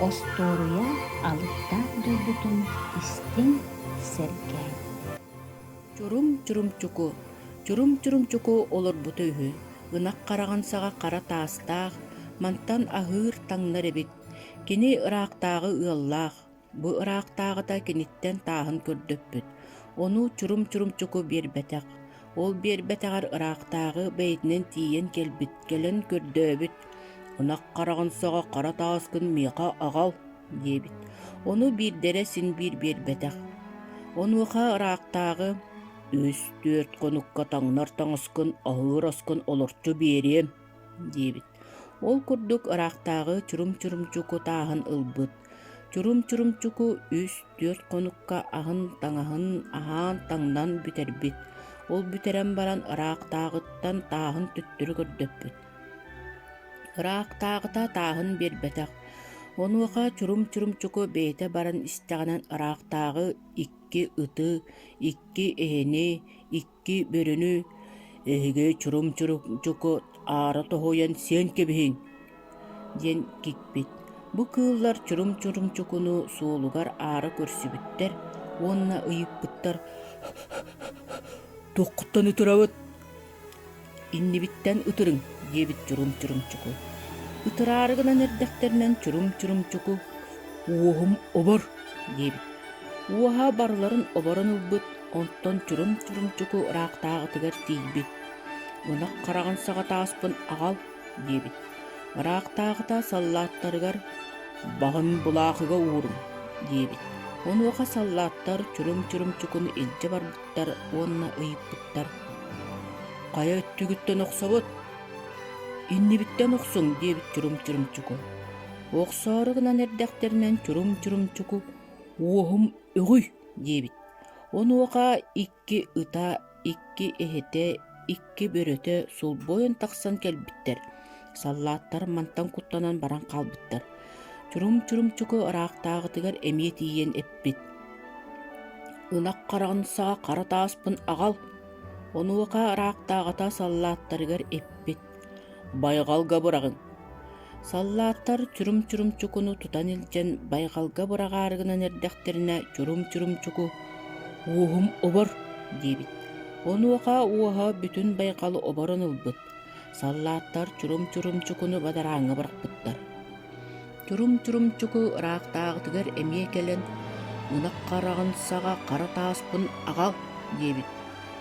Остуоруйа алыптаах дойдутун истиҥ, сэргээҥ. Чурум-чурумчуку, чурум-чурумчуку олорбута үһү, ынах хараҕын саҕа хара таастаах, мантан аһыыр таҥнар эбит. Кини ыраахтааҕы ыаллаах, Бу ыраахтааҕыта киниттэн тааһын көрдөппүт, ону чурум-чурумчуку биэрбэтэх. Ол биэрбэтэҕэр ыраахтааҕы бэйэтинэн тиийэн кэлбит, кэлэн көрдөөбүт: «Ынах хараҕын саҕа хара тааскын миэхэ аҕал» диэбит. Ону биирдэрэ син биир биэрбэтэх. Онуоха ыраахтааҕы: «Үс-түөрт хонукка таҥнар таҥаскын, аһыыр аскын олорчу биэриэм» диэбит. Ол курдук ыраахтааҕы чурум-чурумчуку тааһын ылбыт. Чурум-чурумчуку үс-түөрт хонукка аһын-таҥаһын аһаан-таҥнан бүтэрбит. Ол бүтэрэн баран ыраахтааҕыттан тааһын төттөрү көрдөппүт. Ыраахтааҕыта тааһын биэрбэтэх. Онуоха Чурум-чурумчуку бэйэтэ баран истэҕинэн ыраахтааҕы икки ыты, икки эһэни, икки бөрөнү эһиги чурум-чурумчуку аара тоһуйан сиэн кэбиһиҥ диэн кикпит. Бу кыыллар чурум-чурумчукуну суолугар аара көрсүбүттэр уонна ыйыппыттар: «Туоххуттан ытырабыт?» «Иннибиттэн ытырыҥ» диэбит Чурум-Чурумчуку. Ытыраары гынан эрдэхтэринэн Чурум-Чурумчуку «Уоһум обор» диэбит. Уоһа барыларын оборон ылбыт, онтон Чурум-Чурумчуку ыраахтааҕытыгар тиийбит. «Ынах хараҕын саҕа тааспын аҕал» диэбит. Ыраахтааҕыта саллааттарыгар «Баһын былаахыга ууруҥ» диэбит. Онуоха саллааттар Чурум-Чурумчукуну илдьэ барбыттар уонна ыйыппыттар: «Хайа өттүгүттэн охсобут?» «Иннибиттэн охсуҥ» диэбит Чурум-Чурумчуку. Охсоору гынан эрдэхтэринэн Чурум-Чурумчуку «Уоһум өҕүй!» диэбит. Онуоха икки ыта, икки эһэтэ, икки бөрөтө сулбуйан тахсан кэлбиттэр. Саллааттар мантан куттанан баран хаалбыттар. Чурум-Чурумчуку ыраахтааҕытыгар эмиэ тиийэн эппит: «Ынах хараҕын саҕа хара тааспын аҕал» Онуоха ыраахтааҕыта саллааттарыгар эппит: «Байҕалга быраҕыҥ» Саллааттар чурум-чурумчукуну тутан илдьэн байҕалга быраҕаары гынан эрдэхтэринэ чурум-чурумчуку «Уоһум обор» диэбит. Онуоха уоһа бүтүн байҕалы оборон ылбыт. Саллааттар чурум-чурумчукуну бадарааҥҥа бырахпыттар. Чурум-чурумчуку ыраахтааҕытыгар эмиэ кэлэн «Ынах хараҕын саҕа хара тааспын аҕал» диэбит.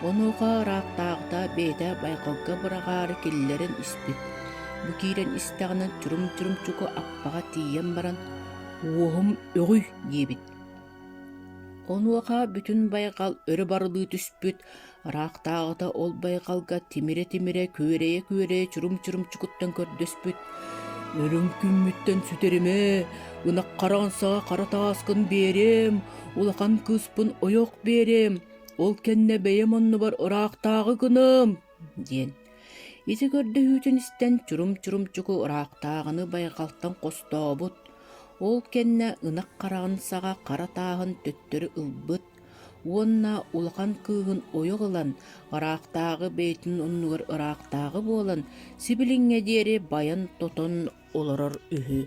Онуоха ыраахтааҕыта бэйэтэ байҕалга быраҕаары киллэрэн испит. Бу киирэн истэҕинэ чурум-чурумчуку аппаҕа тиийэн баран «Уоһум өҕүй» диэбит. Онуоха бүтүн байҕал өрө барылыы түспүт, ыраахтааҕыта ол байҕалга тимирэ-тимирэ, күөрэйэ-күөрэйэ чурум-чурумчукуттан көрдөспүт: «Өлүҥ күммүттэн сүтэримэ, ынах хараҕын саҕа хара тааскын биэриэм, улахан кыыспын ойох биэриэм, ол кэннэ бэйэм оннубар ыраахтааҕы гыныам» диэн. Ити көрдөһүүтүн истэн чурум-чурумчуку ыраахтааҕыны байҕалтан хостообут, ол кэннэ ынах хараҕын саҕа хара тааһын төттөрү ылбыт уонна улахан кыыһын ойох ылан, ыраахтааҕы бэйэтин оннугар ыраахтааҕы буолан, сибилиҥҥэ диэри байан-тотон олорор үһү.